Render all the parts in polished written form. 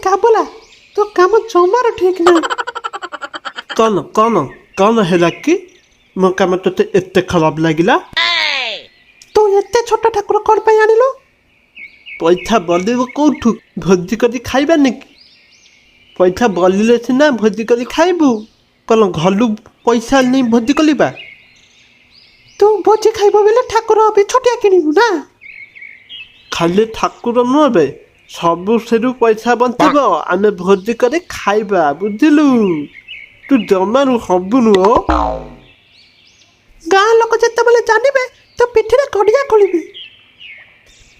କାବୁଲା, ତୋ କାମ ଜମାରୁ ଠିକ ନାହିଁ। କ'ଣ କ'ଣ କ'ଣ ହେଲା କି? ମୋ କାମ ତୋତେ ଏତେ ଖରାପ ଲାଗିଲା? ତୁ ଏତେ ଛୋଟ ଠାକୁର କ'ଣ ପାଇଁ ଆଣିଲୁ? ପଇସା ବଲିବ କୋଉଠୁ? ଭୋଜି କରି ଖାଇବାନି କି? ପଇସା ବଲିଲେ ସିନା ଭୋଜି କରି ଖାଇବୁ। କ'ଣ ଘରୁ ପଇସା ନେଇ ଭୋଜି କରିବା? ତୁ ଭୋଜି ଖାଇବୁ ବୋଲେ ଠାକୁର ବି ଛୋଟିଆ କିଣିବୁ ନା? ଖାଲି ଠାକୁର ନୁହଁ ବେ, ସବୁ ସେରୁ ପଇସା ବଞ୍ଚିବ, ଆମେ ଭୋଜି କରି ଖାଇବା, ବୁଝିଲୁ? ତୁ ଜମାରୁ ହବୁନୁ ଓ। ଗାଁ ଲୋକ ଯେତେବେଳେ ଜାଣିବେ, ତୋ ପିଠିରେ ଗଡ଼ିଆ ଖୋଳିବେ।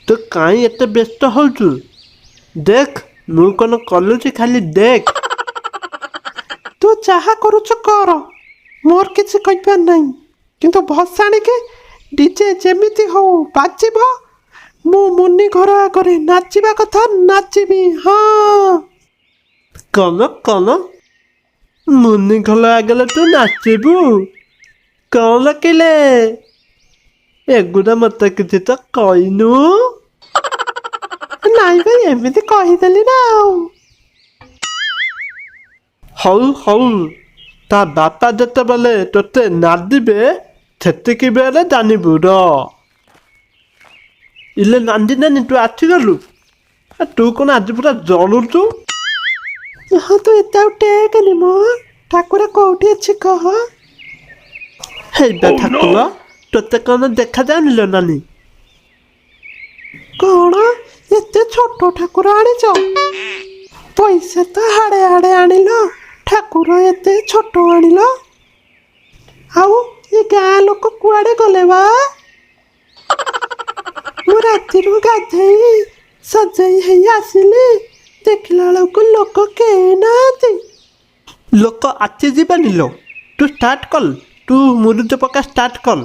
ତୁ କାହିଁ ଏତେ ବ୍ୟସ୍ତ ହଉଛୁ? ଦେଖ, ମୁଁ କ'ଣ କରୁଛି, ଖାଲି ଦେଖ। ତୁ ଯାହା କରୁଛୁ କର, ମୋର କିଛି କହିବାର ନାହିଁ। କିନ୍ତୁ ଭସାଣିକି ଡିଜେ ଯେମିତି ହଉ ବାଜିବ, ମୁଁ ମୁନି ଘର ଆଗରେ ନାଚିବା କଥା ନାଚିବି, ହଁ। କ'ଣ କ'ଣ? ମୁନି ଘର ଆଗରେ ତୁ ନାଚିବୁ? କ'ଣ କିଲେ, ଏଗୁଡ଼ା ମତେ କିଛି ତ କହିନୁ। ନାଇଁ ଭାଇ, ଏମିତି କହିଦେଲି ନା ଆଉ। ହଉ ହଉ, ତା ବାପା ଯେତେବେଳେ ତୋତେ ନାଦିବେ, ସେତିକି ବେଳେ ଜାଣିବୁ ର। ଇଲେ ନାନ୍ଦି ନାନୀ, ତୁ ଆସିଗଲୁ? ଆ, ତୁ କ'ଣ ଆଜି ପୁରା ଜଳୁଛୁ? ହଁ, ତୁ ଏତେ ଆଉ ଟେକନି ମ। ଠାକୁର କୋଉଠି ଅଛି କହ। ହେଇବା ଠାକୁର, ତୋତେ କ'ଣ ଦେଖାଯାଉନି ଲୋ ନାନୀ? କ'ଣ ଏତେ ଛୋଟ ଠାକୁର ଆଣିଛ? ପଇସା ତ ହାଡ଼େ ହାଡ଼େ ଆଣିଲ, ଠାକୁର ଏତେ ଛୋଟ ଆଣିଲ। ଆଉ ଏ ଗାଁ ଲୋକ କୁଆଡ଼େ ଗଲେ ବା? ମୁଁ ରାତିରୁ ଗାଧେଇ ସଜେଇ ହେଇ ଆସିଲି, ଦେଖିଲା ବେଳକୁ ଲୋକ କେହି ନାହାନ୍ତି। ଲୋକ ଆସିଯିବେନି ଲୋ, ତୁ ଷ୍ଟାର୍ଟ କଲ, ତୁ ମୁରୁଜ ପକା ଷ୍ଟାର୍ଟ କଲ।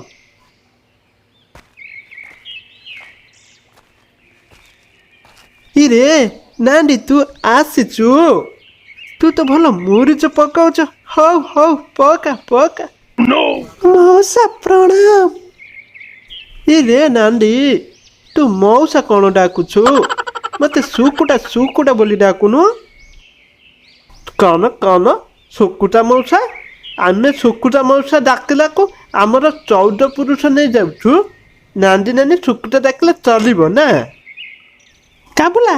ଇରେ ନାଣ୍ଡି, ତୁ ଆସିଛୁ? ତୁ ତ ଭଲ ମୁରୁଜ ପକାଉଛୁ। ହଉ ହଉ, ପକା ପକା। ମଉସା, ପ୍ରଣାମ। ଇରେ ନାଣ୍ଡି, ତୁ ମଉସା କ'ଣ ଡାକୁଛୁ? ମତେ ସୁକୁଟା ସୁକୁଟା ବୋଲି ଡାକୁନୁ। କ'ଣ କ'ଣ ସୁକୁଟା ମଉସା? ଆମେ ସୁକୁଟା ମଉସା ଡାକିଲାକୁ ଆମର 14 ପୁରୁଷ ନେଇଯାଉଛୁ। ନାଣ୍ଡି ନାନୀ, ସୁକୁଟା ଡାକିଲେ ଚଳିବ ନା? କାବୁଲା,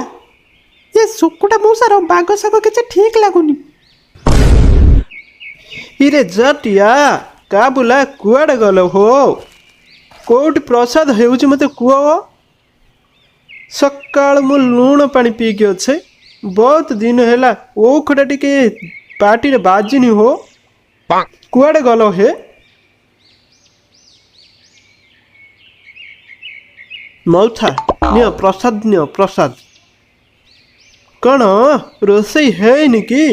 ଏ ସୁକୁଟା ମଉସାର ବାଗ ଶାଗ କିଛି ଠିକ ଲାଗୁନି। ଇରେ ଜଟିଆ, କାବୁଲା କୁଆଡ଼େ ଗଲ ହୋ? କୋଉଠି ପ୍ରସାଦ ହେଉଛି ମୋତେ କୁହ। ସକାଳୁ ମୁଁ ଲୁଣ ପାଣି ପିଇକି ଅଛେ, ବହୁତ ଦିନ ହେଲା ଓଖଟା ଟିକେ ପାଟିରେ ବାଜିନି ହୋ। କୁଆଡ଼େ ଗଲ ହେ? ମଉସା, ନିଅ ପ୍ରସାଦ, ନିଅ ପ୍ରସାଦ। କ'ଣ ରୋଷେଇ ହେଇନି କି?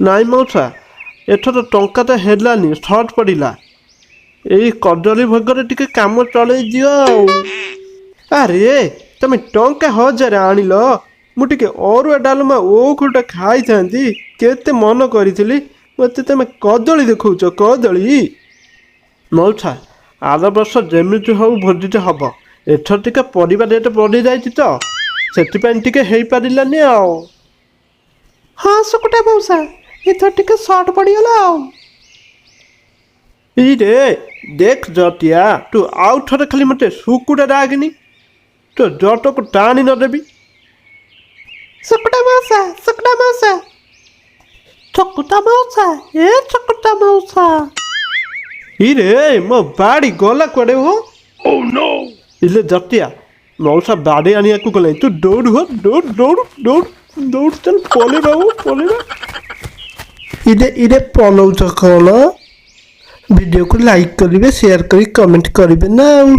ନାଇଁ ମଉସା, ଏଥର ଟଙ୍କା ତ ହେଲାନି, ସର୍ଟ ପଡ଼ିଲା। ଏଇ କଦଳୀ ଭୋଗରେ ଟିକେ କାମ ଚଳେଇ ଦିଅ ଆଉ। ଆରେ, ତମେ ଟଙ୍କା 1000 ଆଣିଲ, ମୁଁ ଟିକେ ଅରୁଆ ଡାଲମା ଓଖଟା ଖାଇଥାନ୍ତି, କେତେ ମନ କରିଥିଲି, ମୋତେ ତମେ କଦଳୀ ଦେଖାଉଛ କଦଳୀ। ମଉସା, ଆର ବର୍ଷ ଯେମିତି ହଉ ଭୋଜିଟେ ହବ। ଏଥର ଟିକେ ପରିବା ରେଟ୍ ବଢ଼ିଯାଇଛି ତ, ସେଥିପାଇଁ ଟିକେ ହେଇପାରିଲାନି ଆଉ। ହଁ ସୁକୁଟା ମଉସା, ଏଥର ଟିକେ ସର୍ଟ ପଡ଼ିଗଲା ଆଉ। ଇରେ ଦେଖ ଜଟିଆ, ତୁ ଆଉ ଥରେ ଖାଲି ମୋତେ ସୁକୁଟା ଡାକିନି, ତୋ ଜଟକୁ ଟାଣି ନଦେବି। ସୁକୁଟା ମଉସା, ସୁକୁଟା ମଉସା, ଚକୁଟା ମଉସା, ଏ ଚକୁଟା ମଉସା। ଇରେ, ମୋ ବାଡ଼ି ଗଲା କୁଆଡ଼େ ହୋ? ଇଲେ ଜଟିଆ, ମଉସା ବାଡ଼ି ଆଣିବାକୁ ଗଲେ, ତୁ ଦୌଡ଼ ହୋ, ଦୌଡ଼ ଦୌଡ଼ ଦୌଡ଼ ଦୌଡ଼, ଚାଲ ପଳେଇବା ହୋ, ପଳେଇବା। ଇରେ ଇରେ, ପଲଉଛ କ'ଣ? ଭିଡ଼ିଓକୁ ଲାଇକ୍ କରିବେ, ସେୟାର କରି କମେଣ୍ଟ କରିବେ ନା ଆଉ।